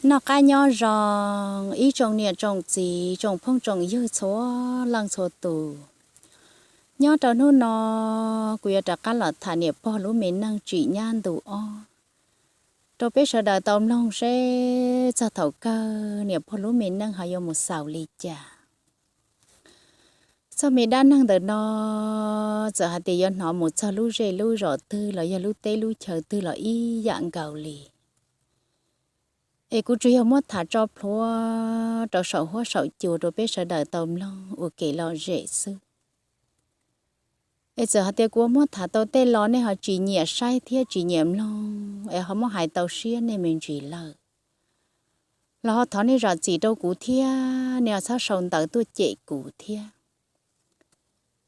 Noj qab nyob zoo, ib tsoom niam tsoom txiv tsoom phooj tsoom ywg txhua leej txhua tus. Nyob rau hnub no, kuv yuav rov qab los tham niam pog lub me neej tsim nyab ntu ob rau peb sawv daws tau mloog seb txog thaum kawg niam pog lub me neej ho yuav mus xaus li cas. Txog me dab neeg ntawm no, txawm hais tias yuav hnov mus txog lub zej lub zos twg los yog lub teb lub chaw twg los ib yam nkaus li. Es kuv tsuas yog muab tham tso plhuav rau saum huab saum cua rau peb sawv daws tau mloog ua kev lom zem xwb. Es txawm hais tias kuv muab tham tau tej los nej ho tsis nyiam saib thiab tsis nyiam mloog es ho muab hais tau siab nej me ntsis lawm, los ho thov nej zam txim rau kuv thiab nej ho txhob sau ntawv tuaj cem kuv thiab.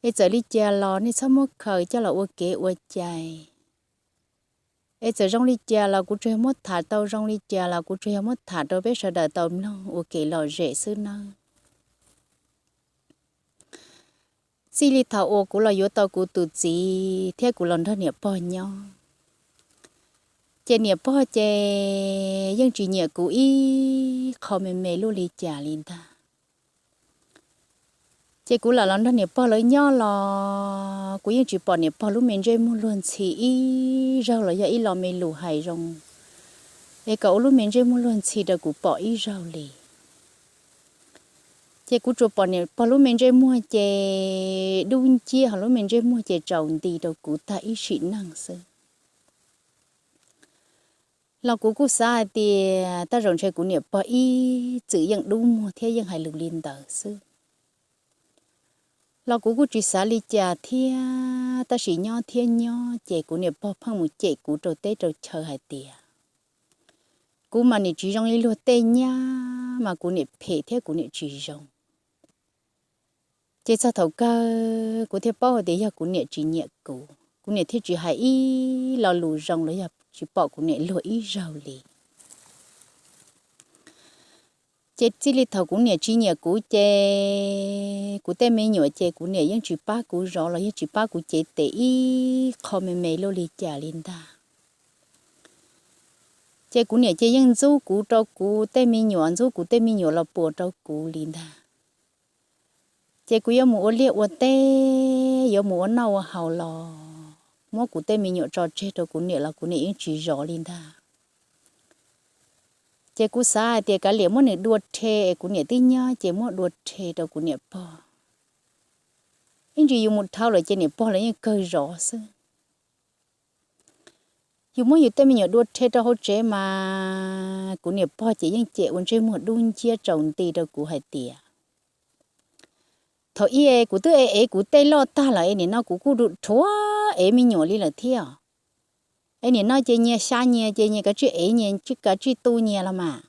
Es txawm li cas los nej txhob muab khaws coj los ua kev ua cai. Es txawm zoo li cas los kuv tsuas yog muab tham tau zoo li cas los kuv tsuas yog muab tham rau peb sawv daws tau mloog ua kev lom zem xwb nawb. Txij li thaum uas kuv los yuav tau kuv tus txiv thiab kuv los nrog niam pog nyob, ces niam pog ces yeej tsis nyiam kuv ib qho me me luaj li cas li ntag. Ces kuv lam los nrog niam pog lawv nyob los kuv yeej tsis pom niam pog lub me ntsej muag luag ntxhi ib zaug los yog ib lo me lus hais zoo es kom ua lub me ntsej muag luag ntxhi rau kuv pom ib zaug li. Ces kuv tsuas pom niam pog lub me ntsej muag ces dub nciab ho lub me ntsej muag ces tsaus nti rau kuv tag ib sim neej xwb. Los kuv kuj xav hais tias tej zaum ntshe kuv niam pog ib txwm yeej dub muag thiab yeej hais lus li ntawd xwb. Los kuv kuj tsis xav li cas thiab, tab sis nyob thiab nyob ces kuv niam pog pheej mus cem kuv rau teb rau chaw hais tias kuv mas nim tsis zoo li luag tej nyab, mas kuv niam phem thiab kuv niam tsis zoo. Ces txog thaum kawg kuv thiaj paub hais tias yog kuv niam tsis nyiam kuv, kuv niam thiaj tsis hais ib lo lus zoo los yog tsis pom kuv niam luag ib zaug li. Ces txij li thaum kuv niam tsis nyiam kuv ces kuv tej me nyuam ces kuv niam yeej tsis pab kuv zov los yog tsis pab kuv cev tes ib qho me me luaj li cas li ntag. Ces kuv niam ces yeej ntxub kuv rau kuv tej me nyuam, ntxub kuv tej me nyuam los puas rau kuv li ntag. Ces kuv yuav mus ua liaj ua teb, yuav mus ua noj ua haus los muab kuv tej me nyuam tso tseg rau kuv niam los kuv niam yeej tsis zov li ntag. Ces kuv xav hais tias kav liam muab nws dua rhe es kuv niam twb nyob ces muab dua rhe rau kuv niam pog. Ib ntsis yus mus dhau lawm ces niam pog lawv yeej kawg zov xwb. Yus muab yus tej me nyuam dua rhe rau hauv tsev mas kuv niam pog ces yeej cem ua ntsej muag dub nciab tsaus nti rau kuv hais tias thaum ub kuv twb ev ev kuv tej loj tag lawm es nim no kuv kuj dhuav ev me nyuam li lawm thiab. Es nim no ces nyias xya nyias ces nyias kav tsij ev nyias, kav tsij tu nyias los mas.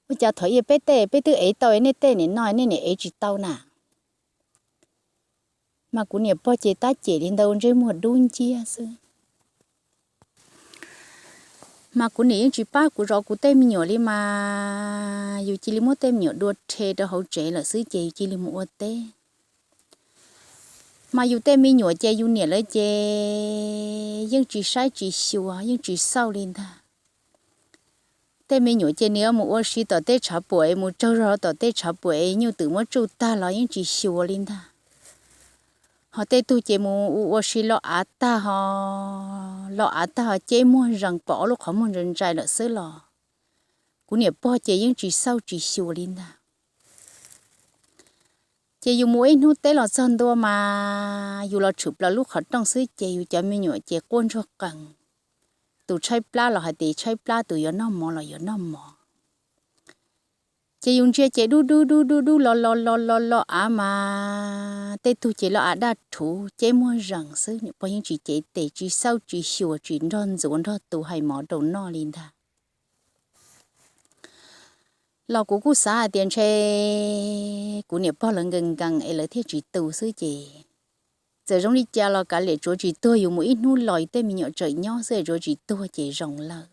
Ua cas thaum ub peb tej peb twb ev tau nej tej nim no nej niam ev tsis tau na? Mas kuv niam pog ces tab cem li ntawd ua ntsej muag dub nciab xwb. Mas kuv niam yeej tsis pab kuv zov kuv tej me nyuam li mas yus cia li muab tej me nyuam dua rhe rau hauv tsev lawm xwb ces yus cia li mus ua teb. Mas yus tej me nyuam ces yus niam lawv ces yeej tsis saib tsis xyuas yeej tsis xauj li ntag. Tej me nyuam ces nws yuav mus ua si tom tej tshav puam es mus tsaug zog tom tej tshav puam es nyuj twm muab tsuj tag los yeej tsis xyuas li ntag. Ho tej tug ces mus ua ua si lo av tag ho, lo av tag ho ceb muag zees pom ob lub qhov muag ntsais ntsais lawm xwb los kuv niam pog ces yeej tsis xauj tsis xyuas li ntag. Ces yus mus ua ib hnub teb los txog ntua mas yus los tshwm plaws lub qhov rooj xwb ces yus cov me nyuam ces quaj ntsuag qees. Tus tshaib plab los hais tias tshaib plab, tus yuav noj mov los yuav noj mov. Ces yus ntsia ces dub dub dub dub dub lo lo lo lo lo av mas tej tug ces lo av daj rhuv ceb muag zees xwb, niam pog yeej tsis cev tes tsis xauj tsis xyuas tsis nrog ntxuav nrog tu hais mov rau noj li ntag. Los kuv kuj xav hais tias ntshe kuv niam pog lawv nkees nkees es lawv thiaj tsis tu xwb ces txawm zoo li cas los kav liam tsuav tsis tuag, yus mus ib hnub los yus tej me nyuam tseem nyob xwb es tsuav tsis tuag ces zoo lawm.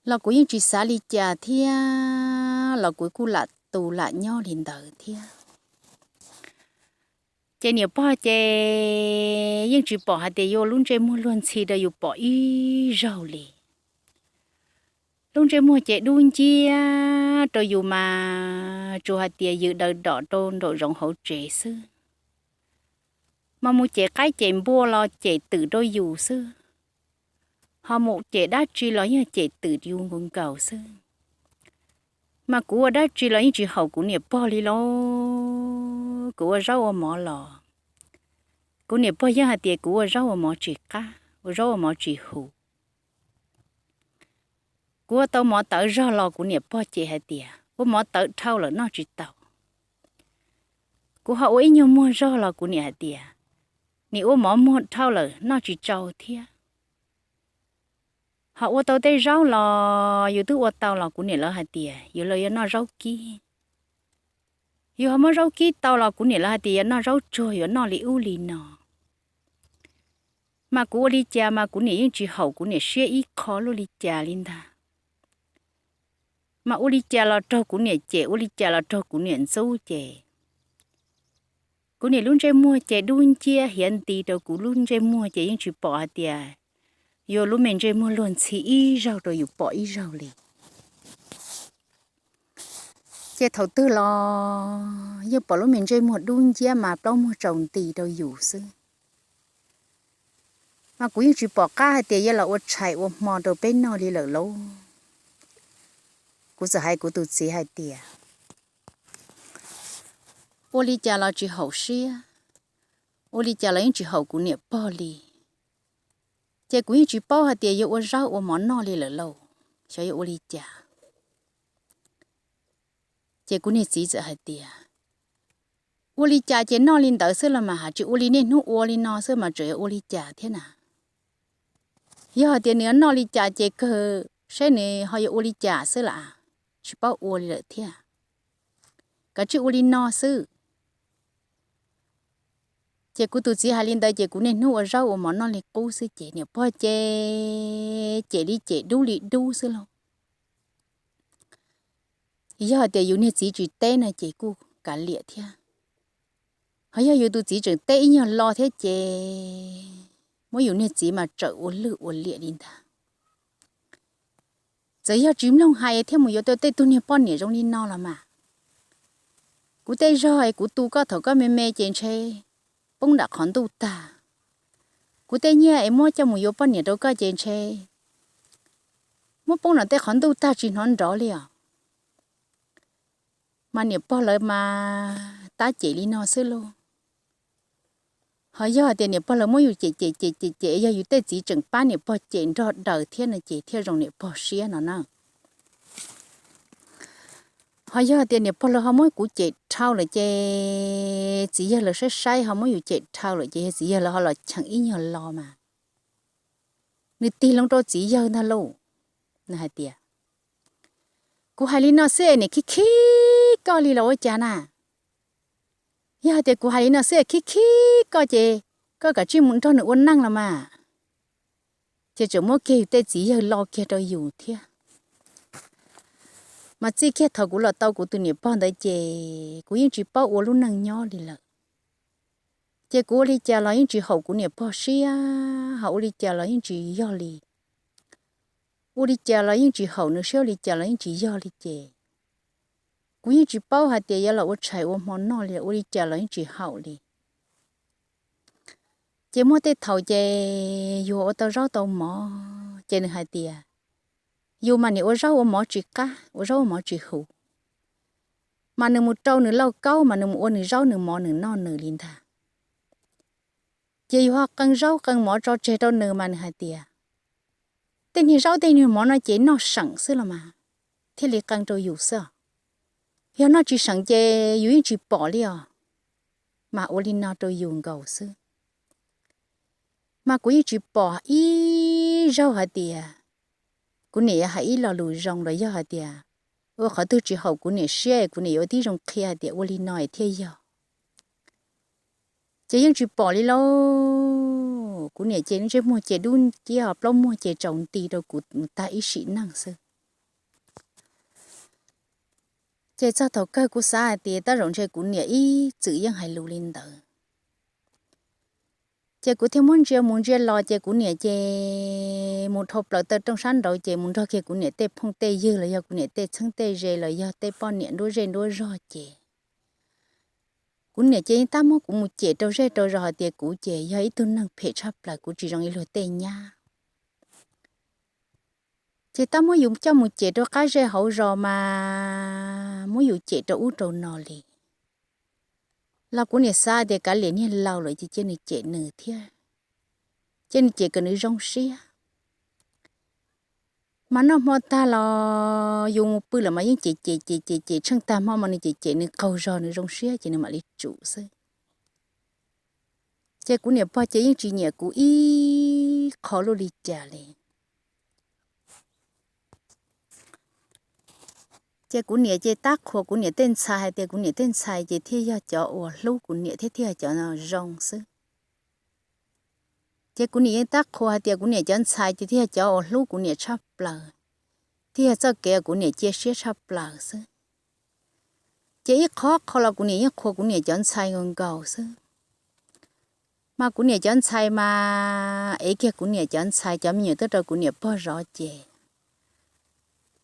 Los kuv yeej tsis xav li cas thiab los kuv kuj lam tu lam nyob li ntawd thiab. Ces niam pog ces yeej tsis pom hais tias yuav ua lub ntsej muag luag ntxhi rau yus pom ib zaug li. lub ntsej muag ces dub nciab rau yus mas tsuas hais tias yws daws dom rau nraum zoov hauv tsev xwb. Mas mus cem qaib cem npua los cem twm rau yus xwb, ho mus cem dab tsi los yeej cem twm yus nkaus nkaus xwb. Mas kuv ua dab tsi los yeej tsis haum kuv niam pog li lauj. Kuv ua zaub ua mov los kuv niam pog yeej hais tias kuv ua zaub ua mov tsis qab, ua zaub ua mov tsis huv. Kuv ua tau mov tawv zog los kuv niam pog cem hais tias ua mov tawv dhau lawm noj tsis tau. Kuv ho ua ib nyuag muag zog los kuv niam hais tias nim ua mov muag dhau lawm noj tsis tsau thiab. Ho ua tau tej zaub los yus twb ua tau los kuv niam lawv hais tias yus los yuav noj zaub kib. Yus ho muab zaub kib tau los kuv niam lawv hais tias yuav noj zaub tsuag yuav noj li ub li no. Mas kuv ua li cas mas kuv niam yeej tsis haum kuv niam siab ib qho luaj li cas li ntag. Mas ua li cas los raug kuv niam cem, ua li cas los raug kuv niam ntxub ces kuv niam lub ntsej muag ces dub nciab hiav nti rau kuv lub ntsej muag ces yeej tsis pom hais tias yuav lub me ntsej muag luag ntxhi ib zaug rau yus pom ib zaug li. Ces thaum twg los yeej pom lub me ntsej muag dub nciab mas plaub muag tsaus nti rau yus xwb. Mas kuv yeej tsis pom qab hais tias yuav los ua tshais ua hmo rau peb noj li lawm lauj. Kuv txawm hais kuv tus txiv hais tias ua li cas los tsis haum siab, ua li cas los yeej tsis haum kuv niam pog li. Ces kuv yeej tsis paub hais tias yuav ua zaub ua mov noj li lawm lauj, xyov yuav ua li cas. Ces kuv niag txiv txawm hais tias ua li cas ces noj li ntawd xwb los mas, ha tsis ua li niaj hnub ua li no xwb mas tseem yuav ua li cas thiab na. Yog hais tias nws yuav noj li cas ces kawg saib nws ho yuav ua li cas xwb las, tsis paub ua li lawm thiab. Kav tsij ua li no xwb. Ces kuv tus txiv hais li ntawd ces kuv niaj hnub ua zaub ua mov noj li qub xwb ces niam pog ces cem li cem dub li dub xwb lauj. Yog hais tias yus niag txiv tsis teb no ces kuj kav liam thiab. Ho yog yus tus txiv tseem teb ib nyuag lo thiab ces muab yus niag txiv mas tsawm ua lwj ua liam li ntag. Txawm yog tsis mloog hais thiab mus yuav tau tej tug niag poj niam zoo li no los mas, kuv tej zog es kuv tu koj thaum koj me me ces ntshe poob nram qhov ntuj tag. Kuv tej nyiaj es muab coj mus yuav poj niam rau koj ces ntshe muab poob nram tej qhov ntuj tag tsis hnov nrov li os. Mas niam pog lawv mas tab cem li no xwb lauj. Ho yog hais tias niam pog lawv muab yus cem cem cem cem cem, yog yus tej txiv tseem pab niam pog cem nrog daws thiab no ces thiaj zoo niam pog siab no na. Ho yog hais tias niam pog lawv ho muab kuv cem dhau lawm ces txiv yawg lawv saib saib ho muab yus cem dhau lawm ces yog txiv yawg lawv ho los cheem ib nyuag lo mas nws tig loo rau txiv yawg ntag lauj. Nws hais tias kuv hais li no xwb es niam khib khib koj li los ua cas na? Yog hais tias kuv hais li no xwb es khib khib koj ces koj kav tsij mus nrog nws ua neej los mas. Ces tseem muab kiag yus tej txiv yawg lo kiag rau yus thiab. Mas txij kiag thaum kuv los tau kuv tus niam pog ntawd ces kuv yeej tsis paub ua lub neej nyob li lawm. Ces kuv ua li cas los yeej tsis haum kuv niam pog siab, ho ua li cas los yeej tsis yog li. Ua li cas los yeej tsis haum nws siab, ua li cas los yeej tsis yog li ces kuv yeej tsis paub hais tias yuav los ua tshais ua hmo noj li, ua li cas los yeej tsis haum li. Ces muaj tej thaum ces yus ua tau zaub tau mov ces nws hais tias yus mas niam ua zaub ua mov tsis qab, ua zaub ua mov tsis huv, mas nws mus rau nws lauj kaub mas nws mus ua nws zaub nws mov nws noj nws li ntag. Ces yus ho qee zaub qee mov tso tseg rau nws mas nws hais tias tej niag zaub tej niag mov no ces noj seem xwb los mas thiaj li qee rau yus xwb os. Yog noj tsis seem ces yus yeej tsis pom li os. Mas ua li no rau yus nkaus xwb. Mas kuv yeej tsis pom ib zaug hais tias kuv niam yuav hais ib lo lus zoo los yog hais tias ua qhov twg tsis haum kuv niam siab kuv niam yuav ua tib zoo qhia hais tias ua li no es thiaj yog. Ces yeej tsis pom li lauj. Kuv niam ces ntsej muag ces dub nciab, plaub muag ces tsaus nti rau kuv mus tag ib sim neej xwb. Ces txog thaum kawg kuv xav hais tias tab zaum ntshe kuv niam ib txwm yeej hais lus li ntawd. Ces kuv thiaj muab ntsia mus ntsia los ces kuv niam ces mus dhau plaws taw rooj sab nraud ces mus nrog kiag kuv niam tej phooj tej ywg los yog kuv niam tej txheeb tej ze los yog tej poj niam nruab zej nruab zog ces kuv niam ces yeej tab muab kuv mus cem rau zej rau zos hais tias kuv ces yog ib tug neeg phem tshaj plaws, kuv tsis zoo ib luag tej nyab. Ces tab muab yus coj mus cem rau qab zej hauv zos mas muab yus cem rau ub rau no li. Los kuv niam xav tias kav liam niag laus lawm ces cia nws cem nws thiab, cia nws cem kom nws zoo siab. Mas noj hmo tag los yus mus pw lawm mas yeej cem cem cem cem cem tsheej tag hmo mas nws cem cem nws qaug zog nws zoo siab ces nws mam li tsum xwb. Ces kuv niam pog ces yeej tsis nyiam kuv ib qho luj li cas li. Ces kuv niam ces tab qhuas kuv niam tej ntxhais hais tias kuv niam tej ntxhais ces thiaj yog cov uas hlub kuv niam thiab thiaj yog cov zoo xwb. Ces kuv niam yeej tab qhuas hais tias kuv niam cov ntxhais ces thiaj yog cov uas hlub kuv niam tshaj plaws, thiaj yog txoj kev uas kuv niam cia siab tshaj plaws xwb. Ces ib qho qho los kuv niam yeej qhuas kuv niam cov ntxhais nkaus nkaus xwb. Mas kuv niam cov ntxhais mas ev kiag kuv niam cov ntxhais cov me nyuam tuaj rau kuv niam pog zov ces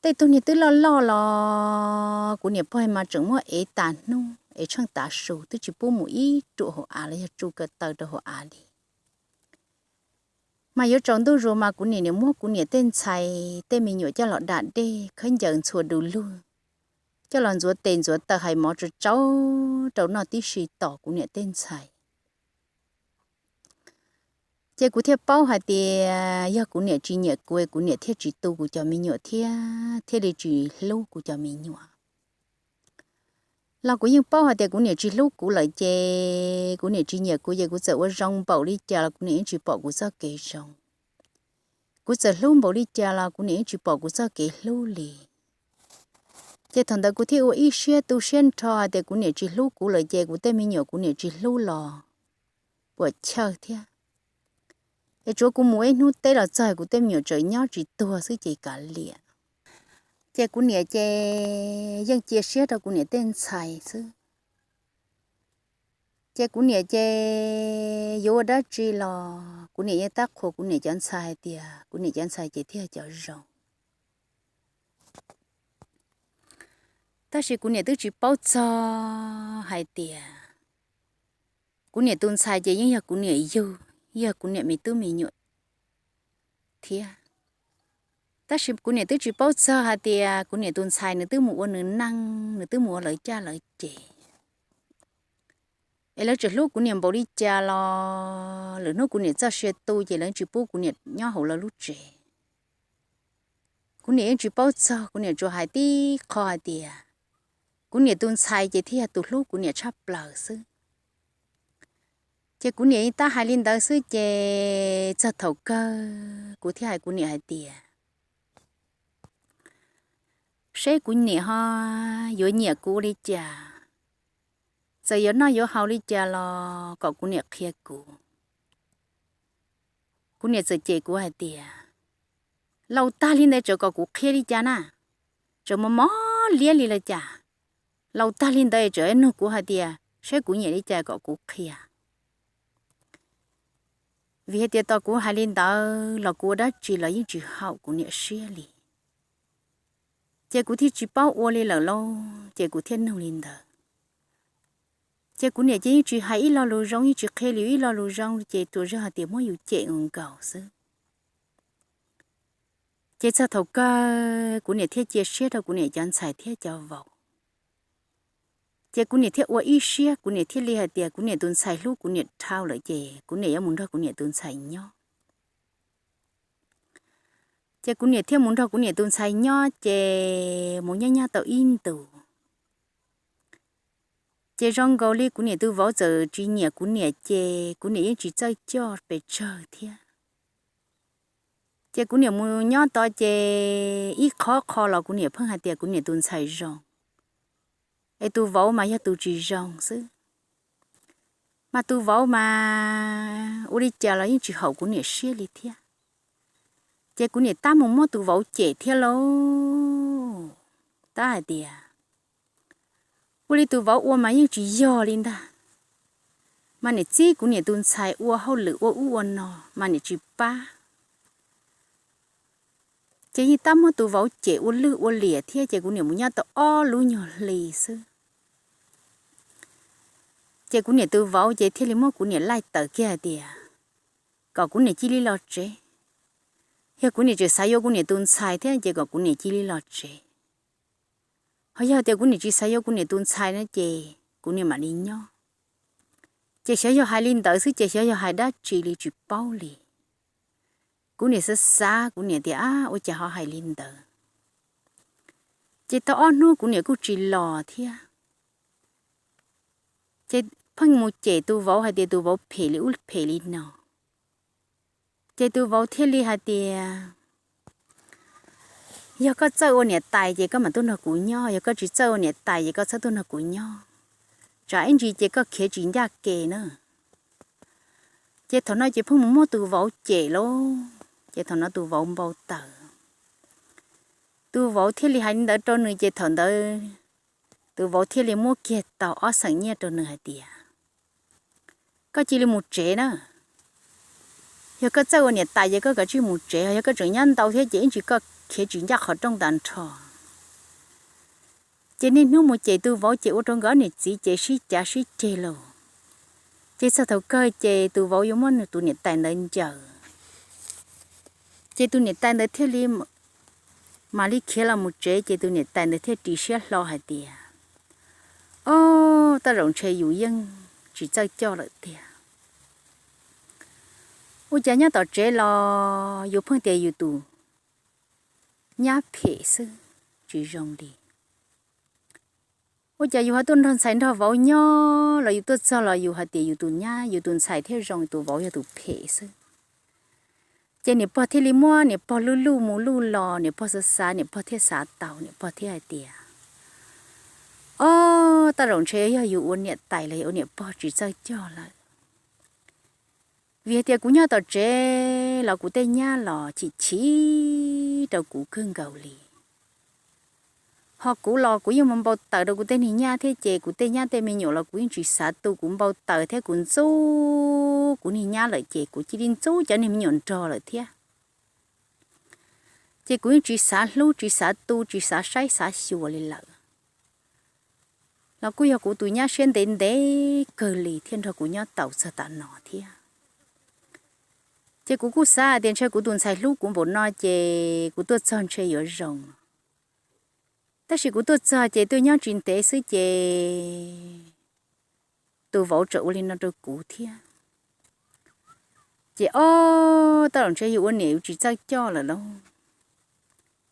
tej tug niag twb loj loj los kuv niam pog mas tseem muab ev tas hnub ev tsheej tav su twb tsis pub mus ib ruam hauv av los yog tsu ko taw rau hauv av li. Mas yuav tsaus ntuj zus mas kuv niam nim muab kuv niam tej ntxhais tej me nyuam coj los da dej khaub ncaws ntxhua du lug, coj los ntxuav tes ntxuav taw hais mov tsau tsau rau noj tib si tos kuv niam tej ntxhais. Ces kuv thiaj paub hais tias yog kuv niam tsis nyiam kuv, kuv niam thiaj tsis tu kuv cov me nyuam thiab thiaj li tsis hlub kuv cov me nyuam. Los kuv yeej paub hais tias kuv niam tsis hlub kuv lawm ces kuv niam tsis nyiam kuv ces kuv txawm ua zoo npaum li cas los kuv niam yeej tsis pom kuv txoj kev zoo. Kuv txawm hlub npaum li cas los kuv niam yeej tsis pom kuv txoj kev hlub li. Ces thaum ntawd kuv thiaj ua ib siab tu siab nrho hais tias kuv niam tsis hlub kuv lawm ces kuv tej me nyuam kuv niam tsis hlub los puas chawj thiab. Es tsuav kuv mus ib hnub teb los txog kuv tej me nyuam tseem nyob tsis tuag xwb ces kav liam. Ces kuv niam ces yeej cia siab rau kuv niam tej ntxhais xwb. Ces kuv niam ces yuav ua dab tsi los kuv niam yeej tab qhuas kuv niam cov ntxhais hais tias kuv niam cov ntxhais ces thiaj cov zoo. Tab sis kuv niam twb tsis paub txog hais tias kuv niam tus ntxhais ces yeej yog kuv niam yug, yog kuv niam me tub me nyuam thiab. Tab sis kuv niam twb tsis paub txog hais tias kuv niam tus ntxhais nws twb mus ua nws neej, nws twb mus ua lawv caj lawv ces. Es lawv tseem hlub kuv niam npaum li cas los lwm hnub kuv niam txoj sia tu ces lawv tsis pub kuv niam nyob hauv lawv lub tsev. Kuv niam yeej tsis paub txog, kuv niam tsuas hais tib qho hais tias kuv niam tus ntxhais ces thiaj yog tus hlub kuv niam tshaj plaws xwb. Ces kuv niam yeej tab hais li ntawd xwb ces txog thaum kawg kuv thiaj hais kuv niam hais tias, seb kuv niam ho yuav nyiam kuv li cas, txawm yuav noj yuav haus li cas los kom kuv niam qhia kuv. Kuv niam txawm cem kuv hais tias, laus tag li ntawd tseem kom kuv qhia li cas na, tseem mos mos liab li los cas, laus tag li ntawd tseem nug kuv hais tias seb kuv nyiam li cas kom kuv qhia. Vim hais tias tos kuv hais li ntawd los kuv ua dab tsi los yeej tsis haum kuv niam siab li. Ces kuv thiaj tsis paub ua li lawm lauj, ces kuv thiaj nug li ntawd. Ces kuv niam ces yeej tsis hais ib lo lus zoo, yeej tsis qhia li ib lo lus zoo, ces tsuas yog hais tias muab yus cem nkaus nkaus xwb. Ces txog thaum kawg kuv niam thiaj cia siab rau kuv niam cov ntxhais thiab cov vauv. Ces kuv niam thiaj ua ib siab, kuv niam thiaj li hais tias kuv niam tus ntxhais hlub kuv niam dhau lawm ces kuv niam yuav mus nrog kuv niam tus ntxhais nyob. Ces kuv niam thiaj mus nrog kuv niam tus ntxhais nyob ces mus nyob nyob tau ib ntus. Ces zoo nkaus li kuv niam tus vauv txawm tsis nyiam kuv niam ces kuv niam yeej tsis txawj coj pes tsawg thiab. Ces kuv niam mus nyob tod ces ib qhov qho los kuv niam pheej hais tias kuv niam tus ntxhais zoo, es tus vauv mas yog tus tsis zoo xwb. Mas tus vauv mas ua li cas los yeej tsis haum kuv niam siab li thiab. Ces kuv niam tab mus muab tus vauv cem thiab lauj. Tab hais tias, ua li tus vauv ua mas yeej tsis yog li ntag. mas nim txib kuv niam tus ntxhais ua hauj lwm ua ub ua no mas nim tsis pab. Ces yeej tab muab tus vauv cem ua lwj ua liam thiab ces kuv niam mus nyob tau ob lub nyuag hli xwb. Ces kuv niam tus vauv ces thiaj li muab kuv niam laij tawm kiag hais tias kom kuv niam cia li los tsev. Yog kuv niam tseem xav yuav kuv niam tus ntxhais thiab ces kom kuv niam cia li los tsev. Ho yog tias kuv niam tsis xav yuav kuv niam tus ntxhais no ces kuv niam mam li nyob. Ces xyov yog hais li ntawd xwb ces xyov yog hais dab tsi li tsis paub li. Kuv niam xav xav kuv niam tias ab ua cas ho hais li ntawd. Ces tau ob hnub kuv niam kuj tsis los thiab. Ces pheej mus cem tus vauv hais tias tus vauv phem li ub phem li no. Ces tus vauv thiaj li hais tias, yog koj txawj ua niam tais ces koj mam tuaj nrog kuv nyob, yog koj tsis txawj ua niam tais ces koj txhob tuaj nrog kuv nyob. Tsam ib ntsis ces koj khiav tsis ncaj ke na. Ces thaum no ces pheej mus muab tus vauv cem lauj, ces thaum no tus vauv npau taws. Tus vauv thiaj li hais li ntawd rau nws ces thaum ntawd tus vauv thiaj li muab kiag tau ob xeem nyiaj rau nws hais tias, koj cia li mus tsev na. Yog koj txawj ua niam tais ces koj kav tsij mus tsev, yog koj tseem nyob ntau thiab ces ib ntsis koj khiav tsis ncaj qhov rooj tas nrho. Ces niaj hnub mus cem tus vauv ces ua rau nkawd niam txiv ces sib cav sib ceg lauj. Ces txog thaum kawg ces tus vauv yuav muab nws tus niam tais ntawd ncaws. Ces tus niam tais ntawd thiaj li mam li khiav los mus tsev ces tus niam tais ntawd thiaj ris siab hlo hais tias, ob, tej zaum ntshe yus yeej tsis txawj coj lawm tiag. Ua cas nyob tom tsev los yus pheej tias yus tus nyab phem xwb, tsis zoo li. Ua cas yus ho tuaj nrog ntxhais nrog vauv nyob los yus tuaj txog los yus hais tias yus tus nyab yus tus ntxhais thiaj zoo, tus vauv yog tus phem xwb. Ces niam pog thiaj li muab niam pog luj luj mus luj los, niam pog xav xav niam pog thiaj xav tau, niam pog thiaj hais tias, ob, tej zaum ntshe yog yus ua niam tais los yog ua niam pog tsis txawj coj lawm. Vim hais tias kuv nyob tom tsev los kuv tej nyab los chim chim rau kuv kawg nkaus li. Ho kuv los kuv yeej mus npau taws rau kuv tej niag nyab thiab ces kuv tej nyab tej me nyuam los kuv yeej tsis xav tu, kuv npau taws thiab kuv ntxub kuv niag nyab lawm ces kuv cia li ntxub cov niag me nyuam nrog lawm thiab. Ces kuv yeej tsis xav hlub tsis xav tu tsis xav saib xav xyuas li lawm. Los kuj yog kuv tus nyab siab ntev ntev kawg li thiaj nrog kuv nyob tau txog tav no thiab. Ces kuv kuj xav hais tias ntshe kuv tus ntxhais hlub kuv npaum no ces kuv tuaj txog ntshe yuav zoo. Tab sis kuv tuaj txog ces tuaj nyob tsis ntev xwb ces tus vauv txawm ua li no rau kuv thiab. Ces ob, tej zaum ntshe yus ua niam yus tsis txawj coj lawm lauj.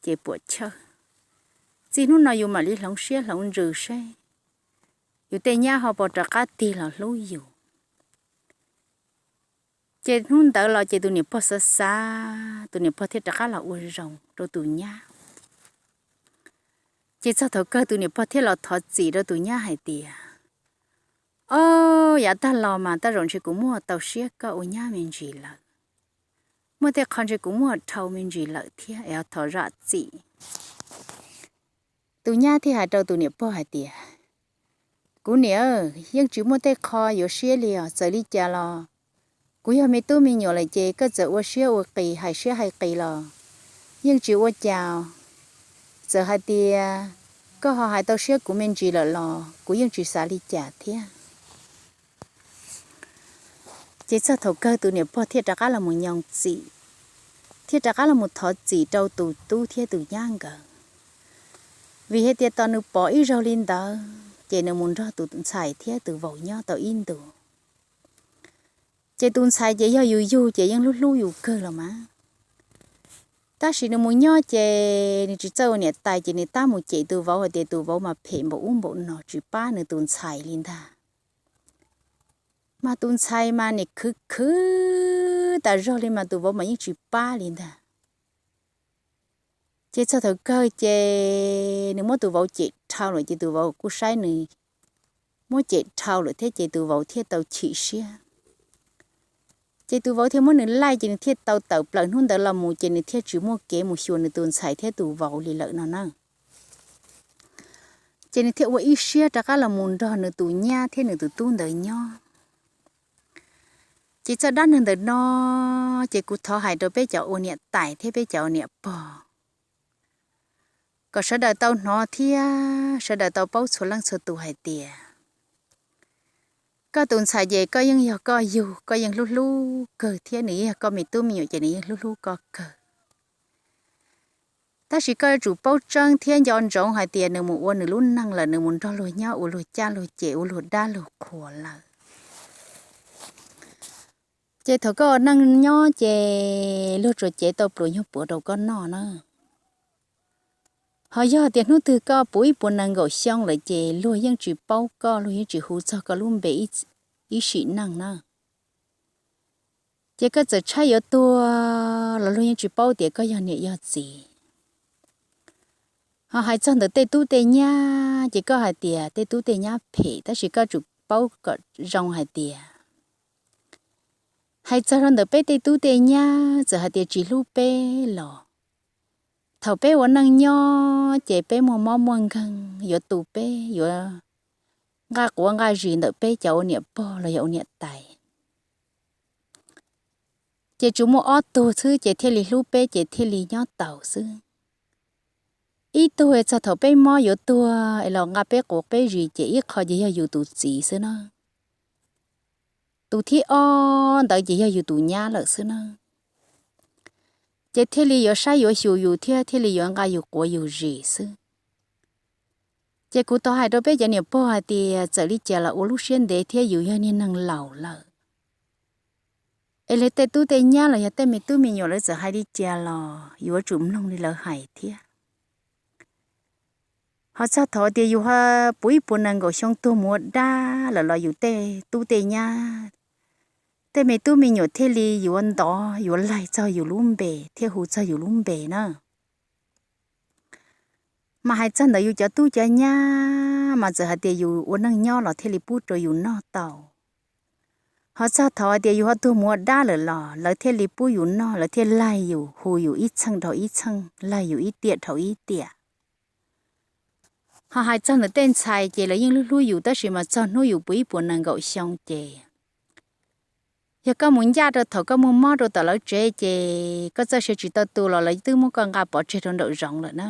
Ces puam chawj, txij hnub no yus mam li hloov siab hloov ntsws seb yus tej nyab ho puas rov qab tig los hlub yus. Ces hnub ntawd los ces tus niam pog xav xav, tus niam pog thiaj rov qab los ua zoo rau tus nyab. Ces txog thaum kawg tus niam pog thiaj los thov txim rau tus nyab hais tias, ob, yav tag los mas tej zaum ntshe kuv muaj tau siab koj ua nyab me ntsis lawm. Muaj tej qho ntshe kuv muaj dhau me ntsis lawm thiab es thov zam txim. Tus nyab thiaj hais rau tus niam pog hais tias, kuv niam, yeej tsis muaj tej qho yuav siab li os, txawm li cas los kuv yog me tub me nyuam lawm ces koj txawm ua siab ua qis hais siab hais qis los yeej tsis ua cas. Txawm hais tias koj ho hais tau siab kuv me ntsis lawm los kuv yeej tsis xav li cas thiab. Ces txog thaum kawg tus niam pog thiaj rov qab los mus nyoos txim, thiaj rov qab los mus thov txim rau tus tub thiab tus nyab nkawd. Vim hais tias tos nws pom ib zaug li ntawd ces nws mus nrog tus ntxhais thiab tus vauv nyob tau ib ntus. Ces tus ntxhais ces yog yus yug ces yeej hlub hlub yus kawg los mas. Tab sis nws mus nyob ces nws tsis txawj ua niam tais ces nws tab mus cem tus vauv hais tias tus vauv mas phem npaum ub npaum no tsis pab nws tus ntxhais li ntag. Mas tus ntxhais mas nim khwv khwv tas zog li mas tus vauv mas yeej tsis pab li ntag. Ces txog thaum kawg ces nws muab tus vauv cem dhau lawm ces tus vauv kuj saib nws muab cem dhau lawm thiab ces tus vauv thiaj tau chim siab. Ces tus vauv thiaj muab nws laij ces nws thiaj tau tawm plaws hnub ntawd los mus ces nws thiaj tsis muaj kev mus xyuas nws tus ntxhais thiab tus vauv li lawm no na. Ces nws thiaj ua ib siab rov qab los mus nrog nws tus nyab thiab nws tus tub ntawd nyob. Ces txoj dab neeg ntawm no ces kuv thov hais rau peb cov ua niam tais thiab peb cov ua niam pog kom sawv daws tau hnov thiab sawv daws tau paub txhua leej txhua tus hais tias koj tus ntxhais ces koj yeej yog koj yug, koj yeej hlub hlub kawg thiab nws yeej yog koj me tub me nyuam ces nws yeej hlub hlub koj kawg. Tab sis koj yuav tsum paub tseeb thiab nco ntsoov hais tias nws mus ua nws lub neej lawm, nws mus nrog luag nyob ua luag cab luag ces ua luag dab luag qhuas lawm. Ces thaum koj ua neej nyob ces luag tsuas cev tau pluas nyuag puav rau koj noj na. Ho yog tias hnub twg koj puv ib puas nees nkaum xyoo lawm ces luag yeej tsis paub koj, luag yeej tsis hu txog koj lub npe ib sim neej na. Ces koj txawm tshaib yuav tuag los luag yeej tsis paub tias koj yog niam yog txiv. Ho hais txog ntawm tej tub tej nyab ces koj hais tias tej tub tej nyab phem, tab sis koj tsum paub kom zoo hais tias hais txog rau ntawm peb tej tub tej nyab txawm hais tias tsis hlub peb los thaum peb ua neej nyob ces peb muaj mob muaj nkeeg yuav tu peb, yuav nqa quav nqa zis ntawm peb cov ua niam pog los yog ua niam tais. Ces tsuas muaj ob tug xwb ces thiaj li hlub peb ces thiaj li nyob taus xwb. Ib tug txog thaum peb mob yuav tuag es los nqa peb quav peb zis ces ib qho ces yog yus tus txiv xwb na. Tus thib ob ntawd ces yog yus tus nyab lawm xwb na. Ces thiaj li yuav saib yuav xyuas yus thiab thiaj li yuav nqa yus quav yus zis xwb. Ces kuv tau hais rau peb cov niam pog hais tias txawm li cas los ua lub siab ntev thiab yus yog niag neeg laus lawm. Es li tej tub tej nyab los yog tej me tub me nyuam lawv txawm hais li cas los yuav tsum mloog li lawv hais thiab. Ho txog thaum tias yus ho puv ib puas nees nkaum xyoo tuag mus ua dab lawm los yus tej tub tej nyab, tej me tub me nyuam thiaj li yuav ntov yuav laig txog yus lub npe thiab hu txog yus lub npe na. Mas hais txog ntawm yus cov tub cov nyab mas txawm hais tias yus ua neej nyob los thiaj li pub rau yus noj tau. Ho txog thaum hais tias yus ho tuag mus ua dab lawm los lawv thiaj li pub yus noj, lawv thiaj laig yus hu yus ib txheej dhau ib txheej, laig yus ib tiam dhau ib tiam. Ho hais txog ntawm tej ntxhais ces lawv yeej hlub hlub yus tab sis mas txog hnub yus puv ib puas nees nkaum xyoo ces yog koj mus ncaj rau thaum koj muaj mob rau tom lawv tsev ces koj txoj sia tsis tau tu los lawv twb muab koj nqa pov tseg rau nraum zoov lawm na.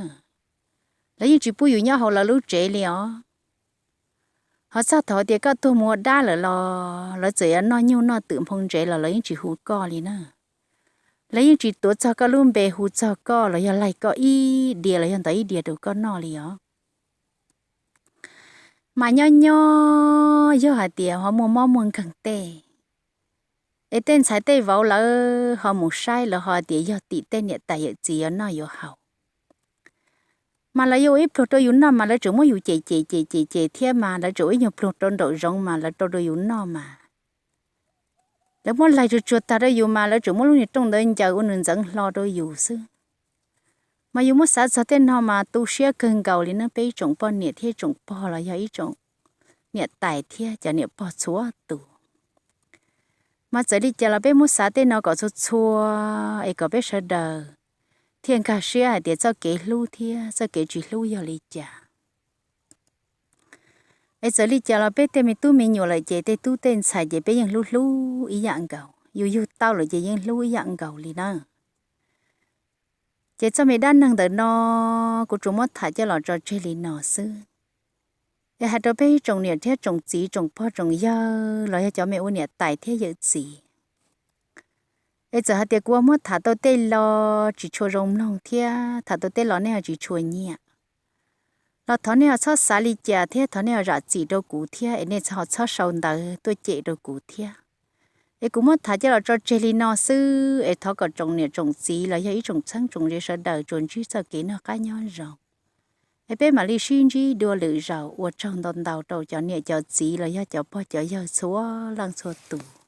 Lawv yeej tsis pub yus nyob hauv lawv lub tsev li os. Ho txog thaum tias koj tuag mus ua dab lawm los lawv txawm yuav noj nyuj noj twm nphoo ntsev los lawv yeej tsis hu koj li na. Lawv yeej tsis tuav txog koj lub npe hu txog koj los yog laig koj ib diav los yog ntov ib diav rau koj noj li os. Mas nyob nyob yog hais tias ho muaj mob muaj nkeeg tej, es tej ntxhais tej vauv lawv ho mus saib lawv ho tias yog tim tej niam tais yawm txiv yuav noj yuav haus, mas lawv yuav ua ib pluag rau yus noj mas lawv tseem muab yus cem cem cem cem cem thiab mas lawv tseem ua ib nyuag pluag rau nraum zoov mas lawv rau rau yus noj mas lawv muab laig tsuag tsuag tag rau yus mas lawv tseem muab lub niag rooj ntawd ncaws ua nws ntxeev hlo rau yus xwb. Mas yus muab xav txog tej no mas tu siab kawg nkaus li ne peb ib tsoom poj niam thiab ib tsoom pog los yog ib tsoom niam tais thiab cov niam pog txhua tus. Mas txawm li cas los peb muab xav tej no kom txhua txhua es kom peb sawv daws thiaj nkag siab hais tias txoj kev hlub thiab txoj kev tsis hlub yog li cas. Es txawm li cas los peb tej me tub me nyuam lawm ces tej tub tej ntxhais ces peb yeej hlub hlub ib yam nkaus, yus yug tau lawm ces yeej hlub ib yam nkaus li na. Ces txoj me dab neeg ntawm no kuv tsuas muab tham coj los tso tseg li no xwb. Es hais rau peb ib tsoom niam thiab tsoom txiv tsoom pog tsoom yawg los yog cov me ua niam tais thiab yawm txiv, es txawm hais tias kuv ua muab tham tau tej lo tsis tshua zoo mloog thiab tham tau tej lo nej ho tsis tshua nyiam los thov nej ho txhob xav li cas thiab thov nej ho zam txim rau kuv thiab es nej ho txhob sau ntawv tuaj cem rau kuv thiab. Es kuv muab tham coj los tso tseg li no xwb es thov kom tsoom niam tsoom txiv los yog ib tsoom txheeb tsoom ze sawv daws tsuas ntsib txoj kev noj qab nyob zoo. Es peb mam li sib ntsib dua lwm zaus, ua tsaug ntau ntau rau cov niam cov txiv los yog cov pog cov yawg txhua leej txhua tus.